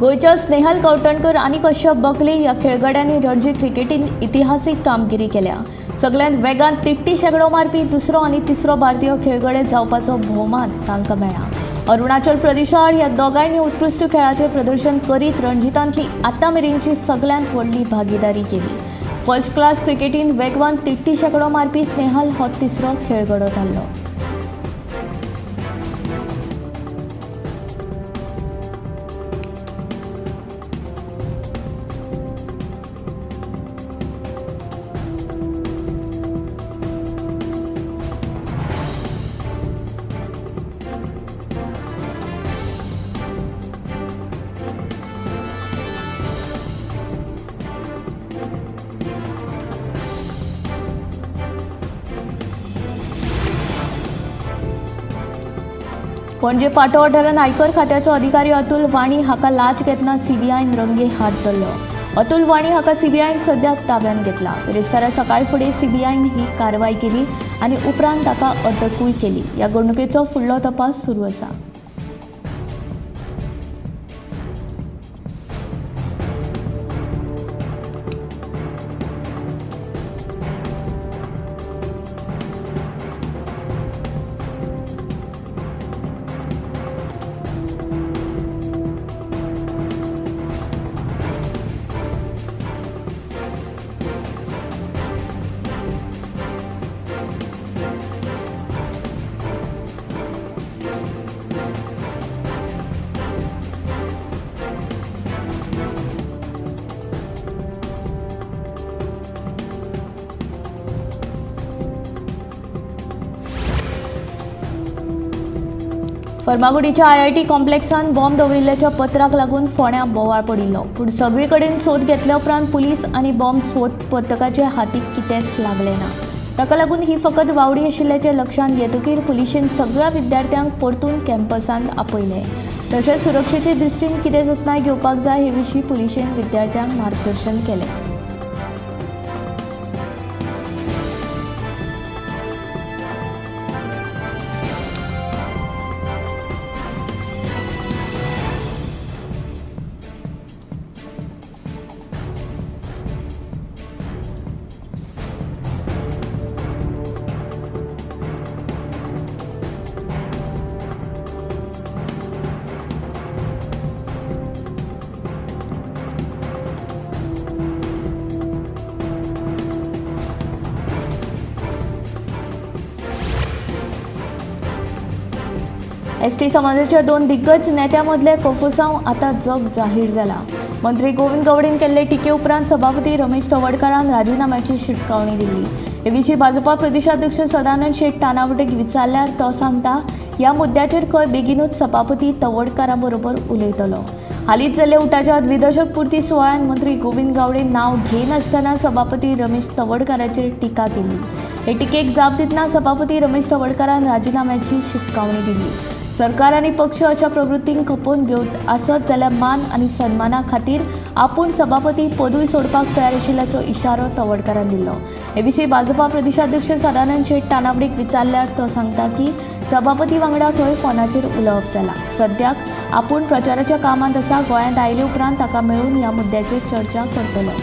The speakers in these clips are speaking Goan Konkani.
गोंयच्या स्नेहल कवठणकर आनी कश्यप बगले ह्या खेळगड्यांनी रणजी क्रिकेटीन इतिहासीक कामगिरी केल्या. सगल्यांत वेगान 33 शेंकडो मारपी दुसरो आनी तिसरो भारतीय खेळगडे जावपाचो भोवमान तांकां मेळ्ळा. अरुणाचल प्रदेशाआड ह्या दोगांयनी उत्कृश्ट खेळाचें प्रदर्शन करीत रणजीतांतली आतां मेरेनची सगल्यांत व्हडली भागीदारी केली. फर्स्ट क्लास क्रिकेटीन वेगवान 33 शेंकडो मारपी स्नेहल हो तिसरो खेळगडो थारलो. पणजे पाटो वाठारांत आयकर खात्याचो अधिकारी अतुल वाणी हाका लाच घेतना सीबीआयन रंगे हात धरलो. अतुल वाणी हाका सीबीआयन सद्या ताब्यांत घेतला. बिरेस्तारा सकाळी फुडें सीबीआयन ही कारवाय केली आनी उपरांत ताका अटकूय केली. ह्या घडणुकेचो फुडलो तपास सुरू आसा. फर्मागुडीच्या आयआयटी कॉम्प्लेक्सान बॉम्ब दवरिल्ल्याच्या पत्राक लागून फोंड्यां बोवाळ पडिल्लो. पूण सगळे कडेन सोद घेतल्या उपरांत पुलीस आनी बॉम्ब सोद पथकाचे हातीक कितेंच लागलें ना. ताका लागून ही फकत वावडी आशिल्ल्याचें लक्षांत येतकीर पुलिशेन सगळ्या विद्यार्थ्यांक परतून कॅम्पसांत आपयले. तशेंच सुरक्षेचे दृश्टीन कितें जतनाय घेवपाक जाय हे विशीं पुलिशेन विद्यार्थ्यांक मार्गदर्शन केलें. एसटी समाजाच्या दोन दिग्गज नेत्यांमदले कोफुसांव आतां जग जाहीर जाला. मंत्री गोविंद गावडेन केल्ले टिके उपरांत सभापती रमेश तवडकारान राजिनाम्याची शिटकावणी दिली. हे विशीं भाजपा प्रदेशाध्यक्ष सदानंद शेट तानावटेक विचारल्यार तो सांगता, ह्या मुद्द्याचेर खंय बेगीनूच सभापती तवडकारा बरोबर उलयतलो. हालींच जाल्ल्या उटाच्या द्विदशक पुर्ती सुवाळ्यान मंत्री गोविंद गावडे नांव घेनासतना सभापती रमेश तवडकाराचेर टिका केली. हे टिकेक जाप दितना सभापती रमेश तवडकारान राजिनाम्याची शिटकावणी दिली. सरकार आनी पक्ष अशा प्रवृत्तींक खपोवन घेवत आसत जाल्यार मान आनी सन्माना खातीर आपूण सभापती पदूय सोडपाक तयार आशिल्ल्याचो इशारो तवडकारान दिल्लो. हे विशीं भाजपा प्रदेशाध्यक्ष सदानंद शेट तानावडेक विचारल्यार तो सांगता की सभापती वांगडा थंय फोनाचेर उलोवप जाला. सद्याक आपूण प्रचाराच्या कामांत आसा. गोंयांत आयले उपरांत ताका मेळून ह्या मुद्द्याचेर चर्चा करतलो.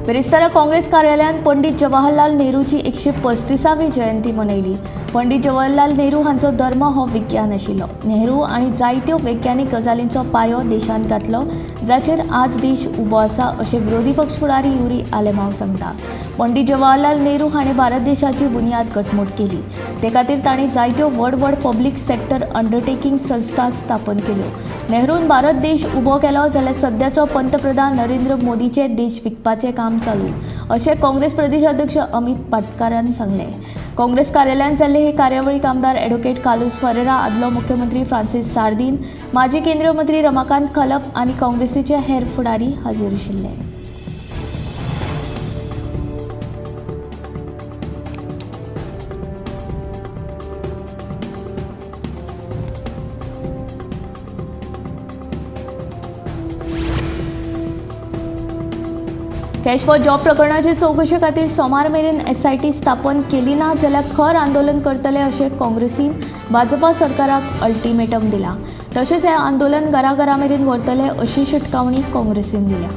बिरेस्तारा काँग्रेस कार्यालयान पंडित जवाहरलाल नेहरूची 135वी जयंती मनयली. पंडित जवाहरलाल नेहरू हांचो धर्म हो विज्ञान आशिल्लो. नेहरू आनी जायत्यो वैज्ञानीक गजालींचो पायो देशान घातलो, जाचेर आज देश उबो आसा अशें विरोधी पक्ष फुडारी युरी आलेमांव सांगता. पंडित जवाहरलाल नेहरू हाणें भारत देशाची बुन्याद घटमूट केली. ते खातीर ताणें जायत्यो व्हड व्हड पब्लीक सेक्टर अंडरटेकींग संस्था स्थापन केल्यो. नेहरून भारत देश उबो केलो जाल्यार सद्याचो पंतप्रधान नरेंद्र मोदीचे देश विकपाचें काम चालू अशें काँग्रेस प्रदेशाध्यक्ष अमित पाटकारान सांगलें. काँग्रेस कार्यालयांत जाल्ले हे कार्यावळीक आमदार ॲडव्होकेट कार्लुस फरेरा, आदलो मुख्यमंत्री फ्रांसीस सार्दीन, माजी केंद्रीय मंत्री रमाकांत खलप आनी काँग्रेसीचे हेर फुडारी हाजीर आशिल्ले. कॅश फॉर जॉब प्रकरणाचे चवकशे खातीर सोमार मेरेन एसआयटी स्थापन केली ना जाल्यार खर आंदोलन करतले अशें काँग्रेसीन भाजपा सरकाराक अल्टिमेटम दिला. तशेंच हें आंदोलन घराघरा मेरेन व्हरतले अशी शिटकावणी काँग्रेसीन दिल्या.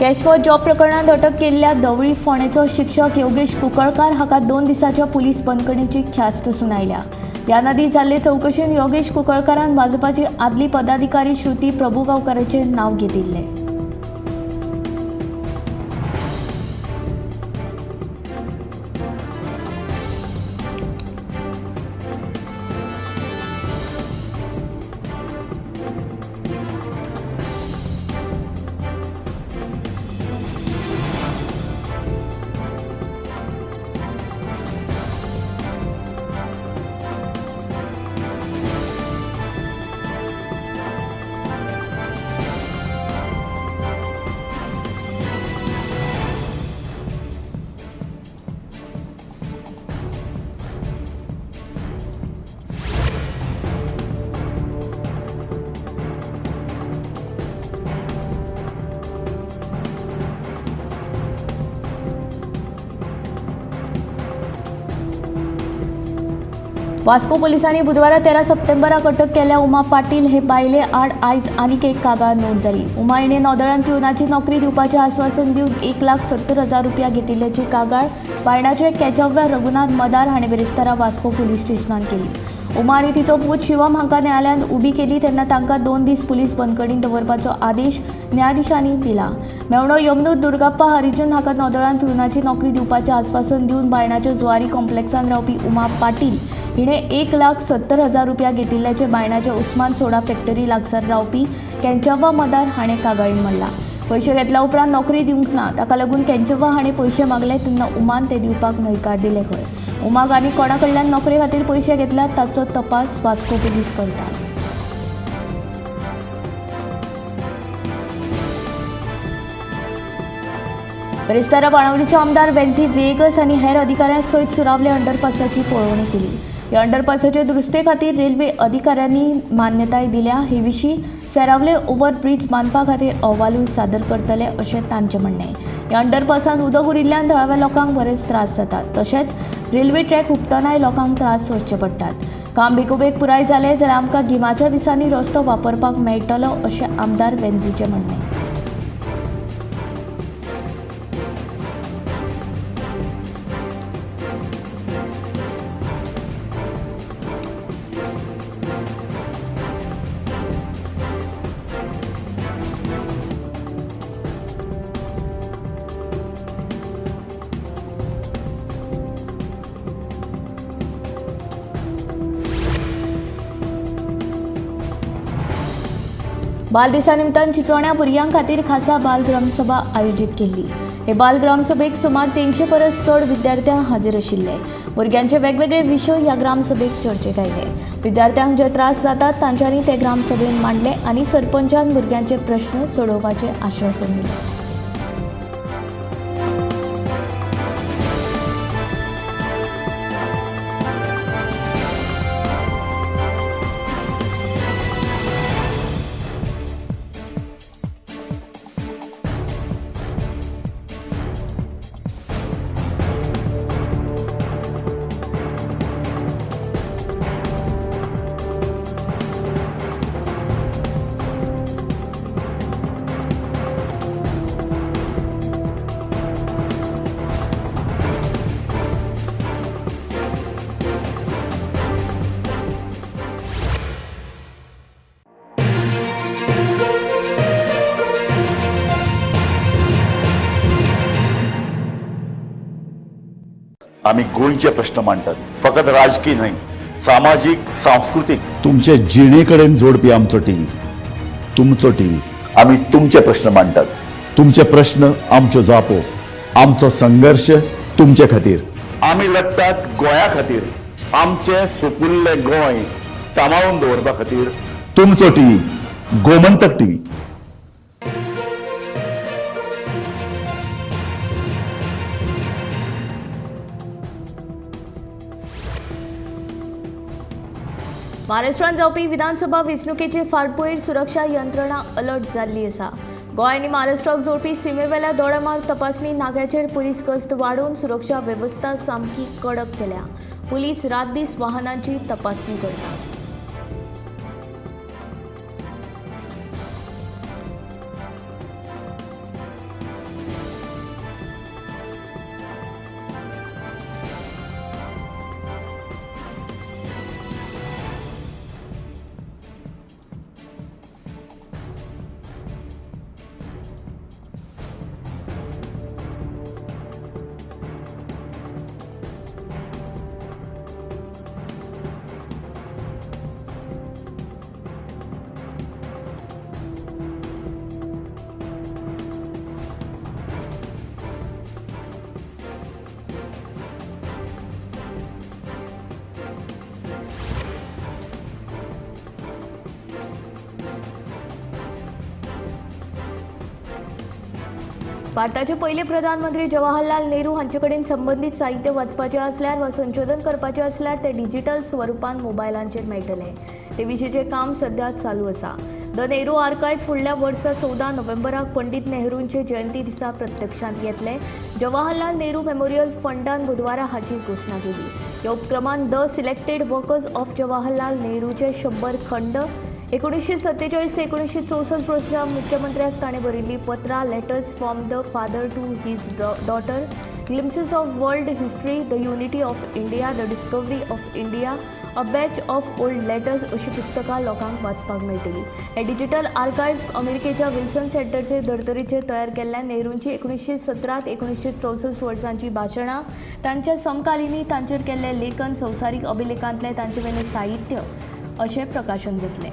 कॅश फॉर जॉब प्रकरणांत अटक केल्ल्या दवळी फोंडेचो शिक्षक योगेश कुंकळकार हाका 2 दिसांच्या पुलीस बंदखणीची ख्यास्त सुनायल्या. ह्या आदीं जाल्ले चवकशेंत योगेश कुंकळकारान भाजपाची आदली पदाधिकारी श्रुती प्रभुगांवकाराचें नांव घेतिल्लें. वास्को पोलिसांनी बुधवारा 13 सप्टेंबराक अटक केल्ल्या उमा पाटील हे बायले आड आयज आनीक एक कागाळ नोंद जाली. उमा हिणें नोदळान पिवनाची नोकरी दिवपाचें आस्वासन दिवन 1,70,000 रुपया घेतिल्ल्याची कागाळ बायणाचे केचव्या रघुनाथ मदार हाणें बिरेस्तारा वास्को पुलीस स्टेशनान केली. उमा आनी तिचो पूत शिवम हांकां न्यायालयांत उबी केली तेन्ना तांकां 2 दीस पुलीस बंदखणींत दवरपाचो आदेश न्यायाधिशांनी दिला. मेवणो यमनूर दुर्गाप्पा हरिजन हाका नोदळान पिवनाची नोकरी दिवपाचें आस्वासन दिवन बायणाच्या जुवारी कॉम्प्लेक्सांत रावपी उमा पाटील हिणें 1,70,000 रुपया घेतिल्ल्याचें बायणाच्या उस्मान सोडा फॅक्टरी लागसार रावपी केंचव्वा मदार हाणें कागाळीन म्हणलां. पयशे घेतल्या उपरांत नोकरी दिवंक ना, ताका लागून केंचव्वा हाणें पयशे मागले तेन्ना उमान ते दिवपाक न्हयकार दिले खंय. उमाक आनी कोणा कडल्यान नोकरे खातीर पयशे घेतल्यात ताचो तपास वास्को पुलीस करतात. बिरेस्तारा बाणावलीचो आमदार वेन्झी वेगस आनी हेर अधिकाऱ्यां सयत सुरावले अंडरपासाची पळोवणी केली. ह्या अंडरपासाचे दुरुस्ते खातीर रेल्वे अधिकाऱ्यांनी मान्यताय दिल्या. हे विशीं सेरावले ओव्हरब्रीज बांदपा खातीर अहवालूय सादर करतले अशें तांचें म्हणणें. ह्या अंडरपासांत उदक उरिल्ल्यान थळाव्या लोकांक बरेच त्रास जातात. तशेंच रेल्वे ट्रॅक हुपतनाय लोकांक त्रास सोंसचे पडटात. काम बेगोबेग पुराय जालें जाल्यार आमकां गिमाच्या दिसांनी रस्तो वापरपाक मेळटलो अशें आमदार वेन्झीचें म्हणणें. बाल दिसा निमतान चिचोण्या भुरग्यां खातीर खासा बाल ग्रामसभा आयोजीत केल्ली. हे बाल ग्रामसभेक सुमार 300 परस चड विद्यार्थ्यांक हाजीर आशिल्ले. भुरग्यांचे वेगवेगळे विशय ह्या ग्रामसभेक चर्चेक आयले. विद्यार्थ्यांक जे त्रास जातात तांच्यांनी ते ग्रामसभेन मांडले आनी सरपंचान भुरग्यांचे प्रश्न सोडोवपाचें आश्वासन दिलें. आमी गोंयचे प्रश्न मांडटात, फकत राजकीय न्हय, सामाजीक, सांस्कृतीक, तुमचे जिणे कडेन जोडपी आमचो टीव्ही, तुमचो टीव्ही। आमी तुमचे प्रश्न मांडटात, तुमचे प्रश्न आमच्यो जापो, आमचो संघर्श तुमचे खातीर। आमी लढटात गोंया खातीर, आमचें सुपुल्लें गोंय सांबाळून दवरपा खातीर। तुमचो टीव्ही, गोमंतक टीव्ही। महाराष्ट्रांत जावपी विधानसभा वेंचणुकेचे फाटभुंयेर सुरक्षा यंत्रणा अलर्ट जाल्ली आसा। गोंय आनी महाराष्ट्राक जोडपी सिमेवेल्या दोडामार्ग तपासणी नाक्याचेर पुलीस गस्त वाडोवन सुरक्षा वेवस्था सामकी कडक केल्या। पुलीस रात दीस वाहनांची तपासणी करतात। भारताचे पयले प्रधानमंत्री जवाहरलाल नेहरू हांचे कडेन संबंदीत साहित्य वाचपाचें आसल्यार वा संशोधन करपाचें आसल्यार तें डिजिटल स्वरुपान मोबायलांचेर मेळटलें। ते विशींचें काम सध्या चालू आसा। The Nehru archive फुडल्या वर्सा 14 नोव्हेंबराक पंडित नेहरूंचे जयंती दिसा प्रत्यक्षांत येतले। जवाहरलाल नेहरू मेमोरियल फंडान बुधवारा हाची घोशणा केली। ह्या उपक्रमान the selected workers of Jawaharlal नेहरूचे 100 खंड 1947 ते 1964 वर्सा मुख्यमंत्र्याक ताणें बरयल्लीं पत्रां, letters from the father to his daughter, glimpses of world history, the unity of India, the discovery of India, a batch of old letters अशीं पुस्तकां लोकांक वाचपाक मेळटलीं। हें डिजिटल आर्कायव्ह अमेरिकेच्या विल्सन सेंटरचे धर्तरेचेर तयार केल्ल्यान नेहरूंची 1917 ते 1964 वर्सांची भाशणां, तांच्या समकालिनी तांचेर केल्लें लेखन, संवसारीक अभिलेखांतलें तांचे वयलें साहित्य अशें प्रकाशन जातलें।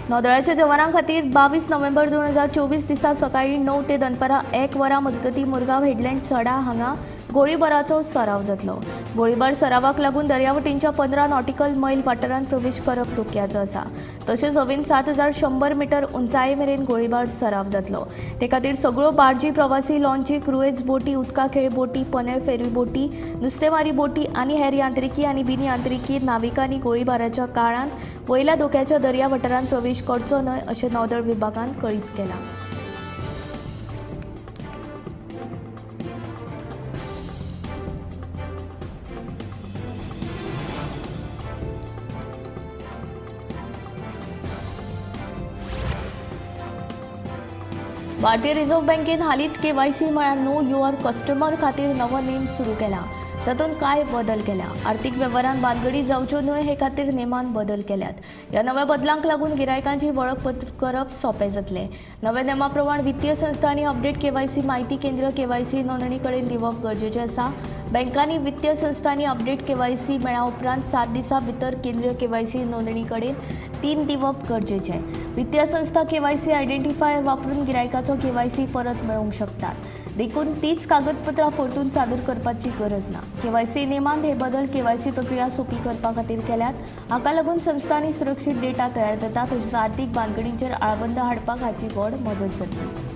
नौदळाच्या जवानां खातीर 22 नोव्हेंबर 2024 दिसा सकाळीं 9 ते दनपारां 1 वरां मजगतीं मुरगांव हेडलँड सडा हांगा गोळीबाराचो सराव जातलो। गोळीबार सरावाक लागून दर्यावटेनच्या 15 नॉटिकल मैल वाठारांत प्रवेश करप धोक्याचो आसा। तशेंच हवेन 7100 मिटर उंचाये मेरेन गोळीबार सराव जातलो। ते खातीर सगळ्यो बार्जी, प्रवासी लॉन्ची, क्रुएज बोटी, उदका खेळ बोटी, पनेळ फेरी बोटी, नुस्तेमारी बोटी आनी हेर यांत्रिकी आनी बिनयांत्रिकी नाविकांनी गोळीबाराच्या काळांत वयल्या धोक्याच्या दर्या वाठारांत प्रवेश करचो न्हय अशें नौदळ विभागान कळीत केलां। भारतीय रिझर्व्ह बँकेन हालींच केवायसी म्हळ्यार नो your customer खातीर नवो नेम सुरू केला, जातूंत कांय बदल केल्या। आर्थीक वेव्हारांत बालगडी जावच्यो न्हय हे खातीर नेमान बदल केल्यात। ह्या नव्या बदलांक लागून गिरायकांची वळख करप सोंपें जातलें। नव्या नेमा प्रमाण वित्तीय संस्थांनी अपडेट केवायसी माहिती केंद्र केवायसी नोंदणी कडेन दिवप गरजेचें आसा। बँकांनी वित्तीय संस्थांनी अपडेट केवायसी मेळ्ळ्या उपरांत 7 दिसां भितर केंद्रीय केवायसी नोंदणी कडेन 3 दिवप गरजेचें। वित्तीय संस्था केवायसी आयडेंटिफायर वापरून गिरायकाचो केवायसी परत मेळोवंक शकतात, देखून तीच कागदपत्रां परतून सादर करपाची गरज ना। केवायसी नेमांत हे बदल केवायसी प्रक्रिया सोंपी करपा खातीर केल्यात। हाका लागून संस्थांनी सुरक्षीत डेटा तयार जाता, तशेंच आर्थीक बांदगडींचेर आळाबंद हाडपाक हाची व्हड मजत जातली।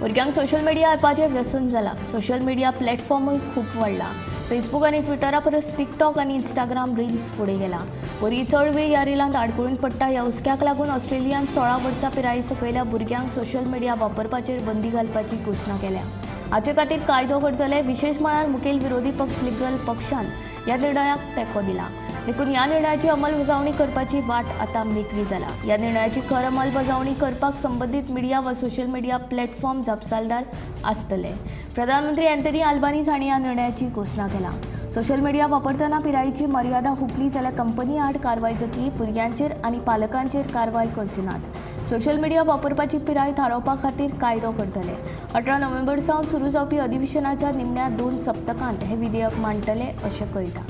भुरग्यांक सोशल मिडिया ॲपाचें व्यसन जालां। सोशल मिडिया प्लॅटफॉर्मूय खूब वाडला। फेसबूक आनी ट्विटरा परस टिकटॉक आनी इंस्टाग्राम रिल्स फुडें गेला। भुरगीं चड वेळ ह्या रिलांत आडकळून पडटा। ह्या हुस्क्याक लागून ऑस्ट्रेलियान 16 वर्सां पिराये सकयल्या भुरग्यांक सोशल मिडिया वापरपाचेर बंदी घालपाची घोशणा केल्या। हाचे खातीर कायदो करतले। विशेश म्हळ्यार मुखेल विरोधी पक्ष लिबरल पक्षान ह्या निर्णयाक तेंको दिला। देखून ह्या निर्णयाची अंमलबजावणी करपाची वाट आतां मेकळी जाला. ह्या निर्णयाची खर अंमलबजावणी करपाक संबंदीत मिडिया वा सोशल मिडिया प्लॅटफॉर्म जापसालदार आसतले. प्रधानमंत्री अँथनी आल्बानीज हांणी ह्या निर्णयाची घोशणा केला. सोशल मिडिया वापरतना पिरायेची मर्यादा हुपली जाल्यार कंपनी आड कारवाय जातली. भुरग्यांचेर आनी पालकांचेर कारवाय करचे नात. सोशल मिडिया वापरपाची पिराय थारावपा खातीर कायदो करतले. 18 नोव्हेंबर सावन सुरू जावपी अधिवेशनाच्या निमण्या 2 सप्तकांत हे विधेयक मांडटले अशें कळटा.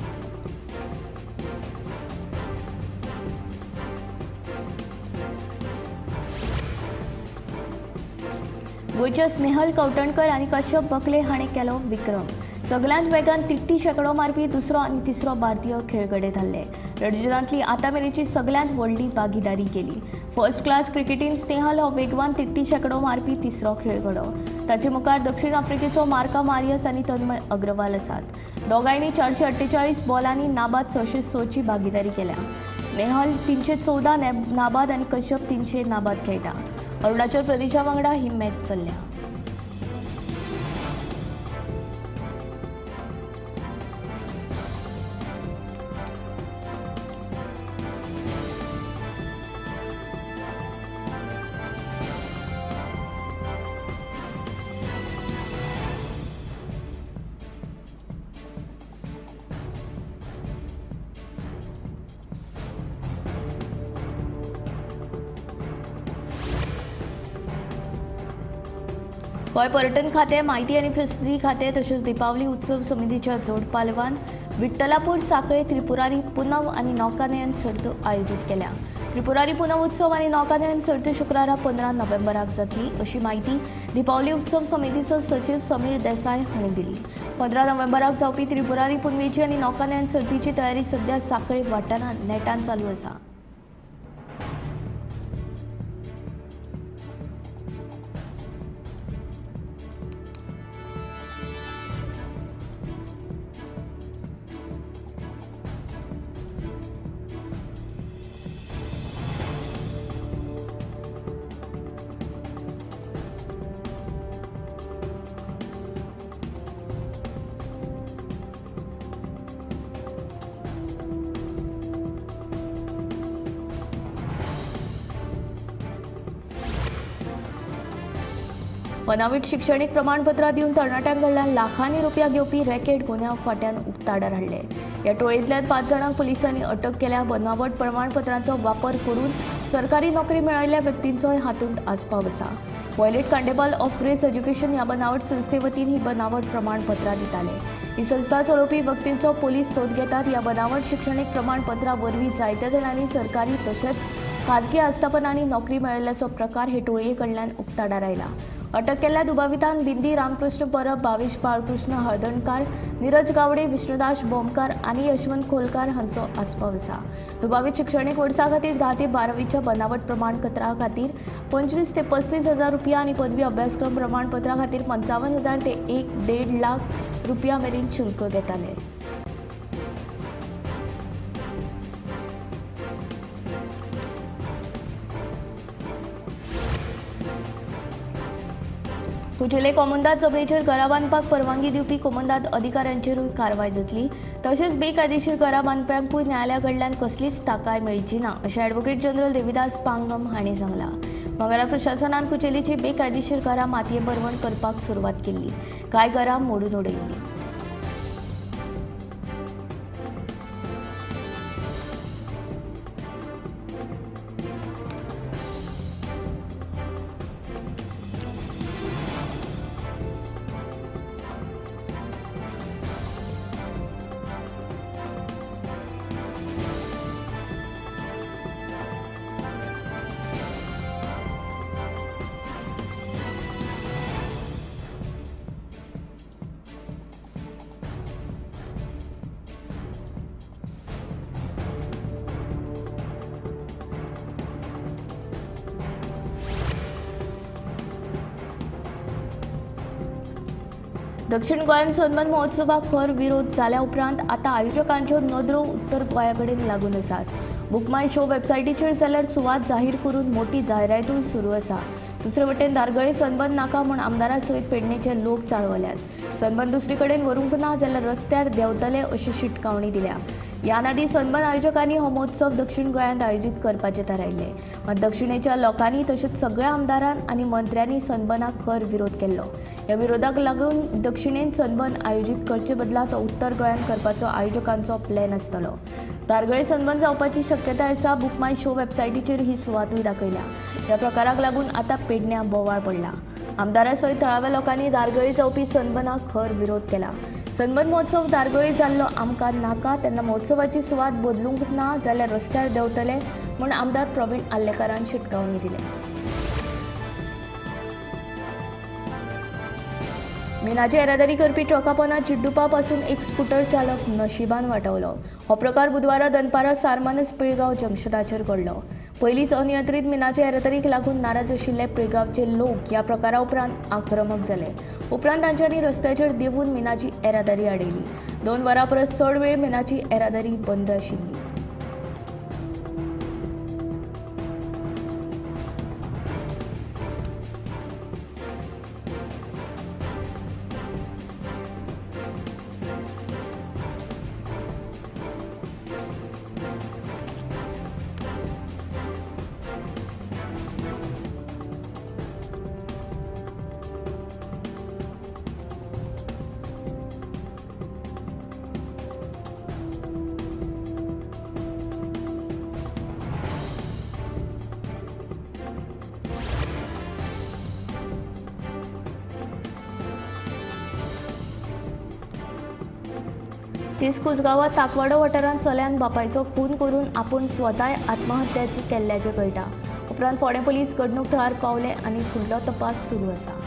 गोंयच्या स्नेहल कवटणकर आनी कश्यप बकले हाणें केलो विक्रम. सगल्यांत वेगान 33 शेंकडो मारपी दुसरो आनी तिसरो भारतीय खेळगडे थारले. रणजीतांतली आतां मेरेनची सगल्यांत व्हडली भागीदारी केली. फर्स्ट क्लास क्रिकेटीन स्नेहल हो वेगवान 33 शेंकडो मारपी तिसरो खेळगडो. ताचे मुखार दक्षिण आफ्रिकेचो मार्का मारियस आनी तन्मय अग्रवाल आसात. दोगांयनी 448 बॉलांनी नाबाद 606 भागीदारी केल्या. स्नेहल 314 नाबाद आनी कश्यप 300 नाबाद खेळटा. अरुणाचल प्रदेशा वांगडा ही मॅच चल्ल्या. गोंय पर्यटन खातें, माहिती आनी प्रसिद्धी खातें तशेंच दीपावली उत्सव समितीच्या जोडपालवान विठ्ठलापूर साखळे त्रिपुरारी पुनव आनी नौकानयन सर्त आयोजीत केल्या. त्रिपुरारी पुनव उत्सव आनी नौकानयन सर्त शुक्रारा 15 नोव्हेंबराक जातली अशी माहिती दीपावली उत्सव समितीचो सचीव समीर देसाय हांणी दिली. 15 नोव्हेंबराक जावपी त्रिपुरारी पुनवेची आनी नौकानयन सर्तीची तयारी सध्या साखळे वाठारांत नेटान चालू आसा. बनावट शिक्षणीक प्रमाणपत्रां दिवन तरणाट्यां कडल्यान लाखांनी रुपया घेवपी रॅकेट गुन्यांव फांट्यान उक्ताडार हाडले. ह्या टोळयेंतल्यान 5 जाणांक पुलिसांनी अटक केल्या. बनावट प्रमाणपत्रांचो वापर करून सरकारी नोकरी मेळयल्ल्या व्यक्तींचोय हातूंत आस्पाव आसा. Violet Khandepal of Grace Education ह्या बनावट संस्थे वतीन ही बनावट प्रमाणपत्रां दिताले. ही संस्था चलोवपी व्यक्तींचो पोलीस सोद घेतात. ह्या बनावट शिक्षणीक प्रमाणपत्रां वरवीं जायत्या जाणांनी सरकारी तशेंच खाजगी आस्थापनांनी नोकरी मेळयल्ल्याचो प्रकार हे टोळये कडल्यान उक्ताडार आयला. अटक केल्ल्या दुबावितान बिंदी रामकृष्ण परब, भावेश बाळकृष्ण हळदणकार, निरज गावडे, विष्णुदास बोमकार आनी यशवंत खोलकार हांचो आस्पाव आसा. दुबावीत शिक्षणीक वर्सा खातीर 10 ते 12वीच्या बनावट प्रमाणपत्रा खातीर 25 ते 35 हजार रुपया आनी पदवी अभ्यासक्रम प्रमाणपत्रा खातीर 55,000 ते 1-1.5 लाख रुपया मेरेन शुल्क घेताले. कुचेले कोमुंदाद जमनीचेर घरां बांदपाक परवानगी दिवपी कोमुंदाद अधिकाऱ्यांचेरूय कारवाय जातली. तशेंच बेकायदेशीर घरां बांदप्यांकूय न्यायालया कडल्यान कसलीच थाकाय मेळची ना अशें ॲडव्होकेट जनरल देविदास पांगम हांणी सांगलां. मंगळारा प्रशासनान कुचेलीची बेकायदेशीर घरां मातये भरवण करपाक सुरवात केल्ली. कांय घरां मोडून उडयल्लीं. दक्षिण गोंयांत सनबर्न महोत्सवाक खर विरोध जाल्या उपरांत आतां आयोजकांच्यो नदरो उत्तर गोंया कडेन लागून आसात. बुक माय शो वेबसायटीचेर जाल्यार सुवात जाहीर करून मोठी जायरातूय सुरू आसा. दुसरे वटेन धारगळे सनबर्न नाका म्हूण आमदारा सयत पेडणेचे लोक चाळवल्यात. सनबर्न दुसरी कडेन व्हरूंक ना जाल्यार रस्त्यार देंवतले अशी शिटकावणी दिल्या. ह्या आदीं सनबर्न आयोजकांनी हो महोत्सव दक्षिण गोंयांत आयोजीत करपाचें थारायल्लें. मात दक्षिणेच्या लोकांनी तशेंच सगळ्या आमदारान आनी मंत्र्यांनी सनबर्नाक खर विरोध केल्लो. ह्या विरोधाक लागून दक्षिणेंत सनबर्न आयोजीत करचे बदला तो उत्तर गोंयांत करपाचो आयोजकांचो प्लॅन आसतलो. धारगळे सनबर्न जावपाची शक्यताय आसा. बुक माय शो वेबसायटीचेर ही सुवातूय दाखयल्या. ह्या प्रकाराक लागून आतां पेडण्यां बोवाळ पडला. आमदारा सयत थळाव्या लोकांनी धारगळे जावपी सनबर्नाक खर विरोध केला. सनबर्न महोत्सव धारगळे जाल्लो आमकां नाका, तेन्ना महोत्सवाची सुवात बदलूंक ना जाल्यार रस्त्यार देंवतले म्हूण आमदार प्रवीण आर्लेकारान शिटकावणी दिल्या. मिनाची येरादारी करपी ट्रका पोंदा चिड्डुपा पासून एक स्कुटर चालक नशिबान वाटावलो. हो प्रकार बुधवारा दनपारां सारमानस पिळगांव जंक्शनाचेर घडलो. पयलींच अनियंत्रीत मिनाचे येरादारीक लागून नाराज आशिल्ले पिळगांवचे लोक ह्या प्रकारा उपरांत आक्रमक जाले. उपरांत तांच्यांनी रस्त्याचेर देंवून मिनाची येरादारी आडयली. 2 वरां परस चड वेळ मिनाची येरादारी बंद आशिल्ली. तिसकुस गांवांत ताकवाडो वाठारांत चल्यान बापायचो खून करून आपूण स्वताय आत्महत्याची केल्ल्याचें कळटा. उपरांत फोंडें पुलीस घडणूक थळार पावले आनी फुडलो तपास सुरू आसा.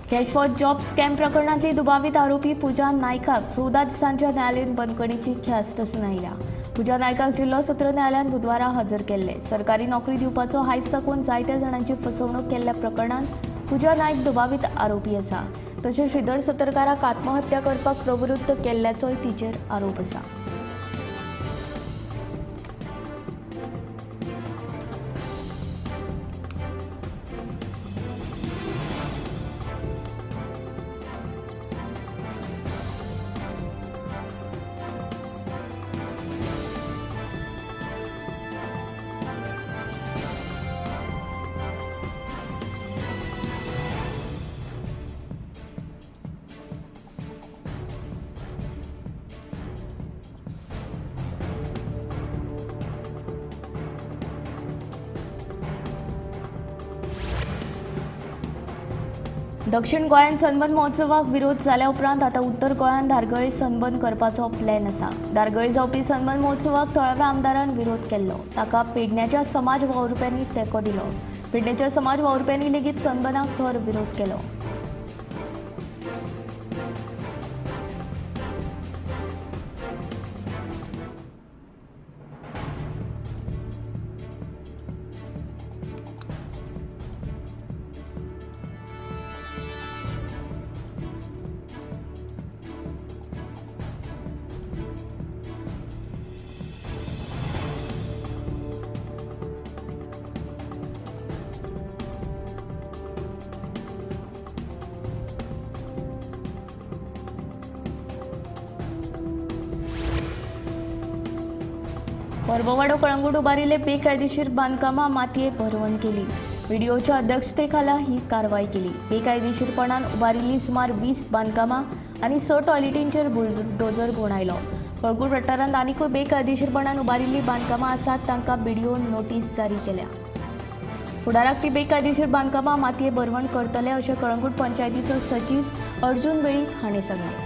कॅश फॉर जॉब स्कॅम प्रकरणांतली दुबावीत आरोपी पूजा नायकाक 14 दिसांच्या न्यायालयीन बंदखणीची ख्यास्त सुनायल्या. पूजा नायकाक जिल्लो सत्र न्यायालयान बुधवारा हजर केल्ले. सरकारी नोकरी दिवपाचो हायस दाखोवन जायत्या जाणांची फसवणूक केल्ल्या प्रकरणांत पूजा नायक दुबावीत आरोपी आसा. तशेंच श्रीधर सतरकाराक आत्महत्या करपाक प्रवृत्त केल्ल्याचोय तिचेर आरोप आसा. दक्षिण गोंयांत सनबर्न महोत्सवाक विरोध जाल्या उपरांत आतां उत्तर गोंयांत धारगळे सनबर्न करपाचो प्लॅन आसा. धारगळे जावपी सनबर्न महोत्सवाक थळाव्या आमदारान विरोध केल्लो. ताका पेडण्याच्या समाज वावुरप्यांनी तेंको दिलो. पेडण्याच्या समाज वावुरप्यांनी लेगीत सनबर्नाक खर विरोध केलो. परबवाडो कळंगूट उबारिल्ले बेकायदेशीर बांदकामां मातये भरवण केली. व्हिडिओच्या अध्यक्षतेखाला ही कारवाय केली. बेकायदेशीरपणान उबारिल्ली सुमार 20 बांदकामां आनी 6 टॉयलेटींचेर बुलडोजर घुंवडायलो. कळंगूट वाठारांत आनीकूय बेकायदेशीरपणान उबारिल्ली बांदकामां आसात, तांकां बीडीओन नोटीस जारी केल्या. फुडाराक ती बेकायदेशीर बांदकामां मातये भरवण करतले अशें कळंगूट पंचायतीचो सचीव अर्जुन वेळीप हांणी सांगलें.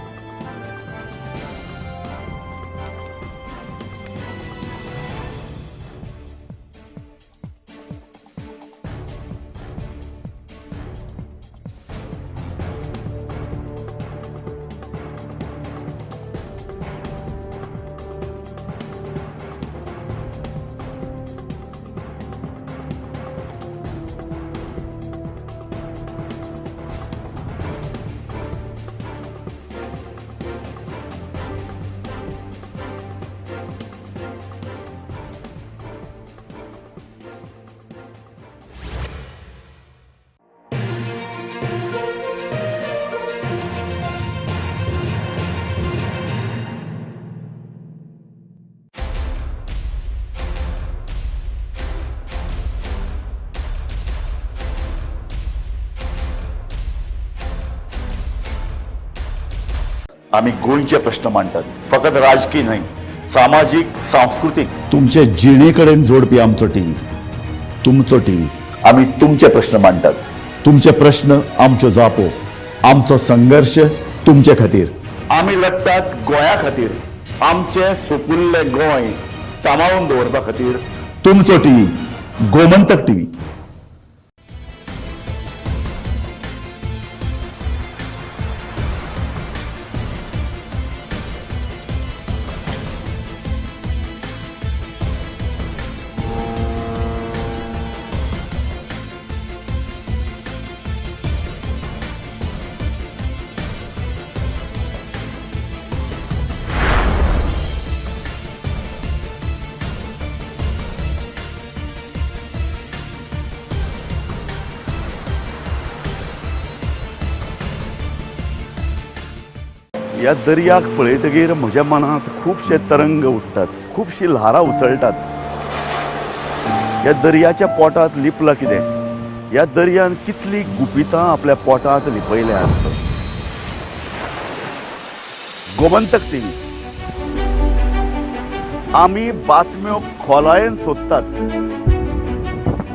आमी गोंयचे प्रश्न मांडटात. फकत राजकी न्हय, सामाजीक, सांस्कृतीक, तुमचे जिणे कडेन जोडपी आमचो टीव्ही, तुमचो टीव्ही. आमी तुमचे प्रश्न मांडटात. तुमचे प्रश्न आमच्यो जापो, आमचो संघर्श तुमचे खातीर. आमी लडटात गोंया खातीर, आमचें सुपुल्लें गोंय सांबाळून दवरपा खातीर. तुमचो टीव्ही, गोमंतक टीव्ही. ह्या दर्याक पळयतगीर म्हज्या मनांत खुबशे तरंग उठ्ठात, खुबशीं ल्हारां उसळटात. ह्या दर्याच्या पोटांत लिपलां कितें? ह्या दर्यान कितलीं गुपितां आपल्या पोटांत लिपयल्यांत? गोमंतक टीव्ही, आमी बातम्यो खोलायेन सोदतात.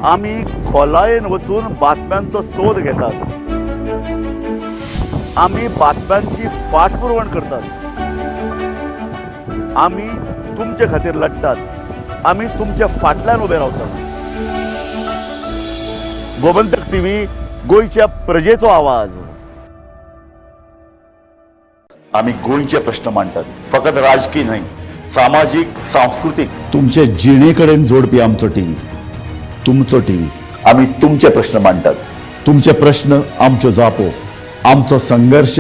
आमी खोलायेन वचून बातम्यांचो सोद घेतात. आमी बातम्यांची फाटपुरवण करतात. आमी तुमचे खातीर लडटात. आमी तुमच्या फाटल्यान उबे रावतात. गोमंतक टीव्ही, गोंयच्या प्रजेचो आवाज. आमी गोंयचे प्रश्न मांडटात. फकत राजकी न्हय, सामाजीक, सांस्कृतीक, तुमचे जिणे कडेन जोडपी आमचो टीव्ही, तुमचो टीव्ही. आमी तुमचे प्रश्न मांडटात. तुमचे प्रश्न आमच्यो जापो, आमचो संघर्श.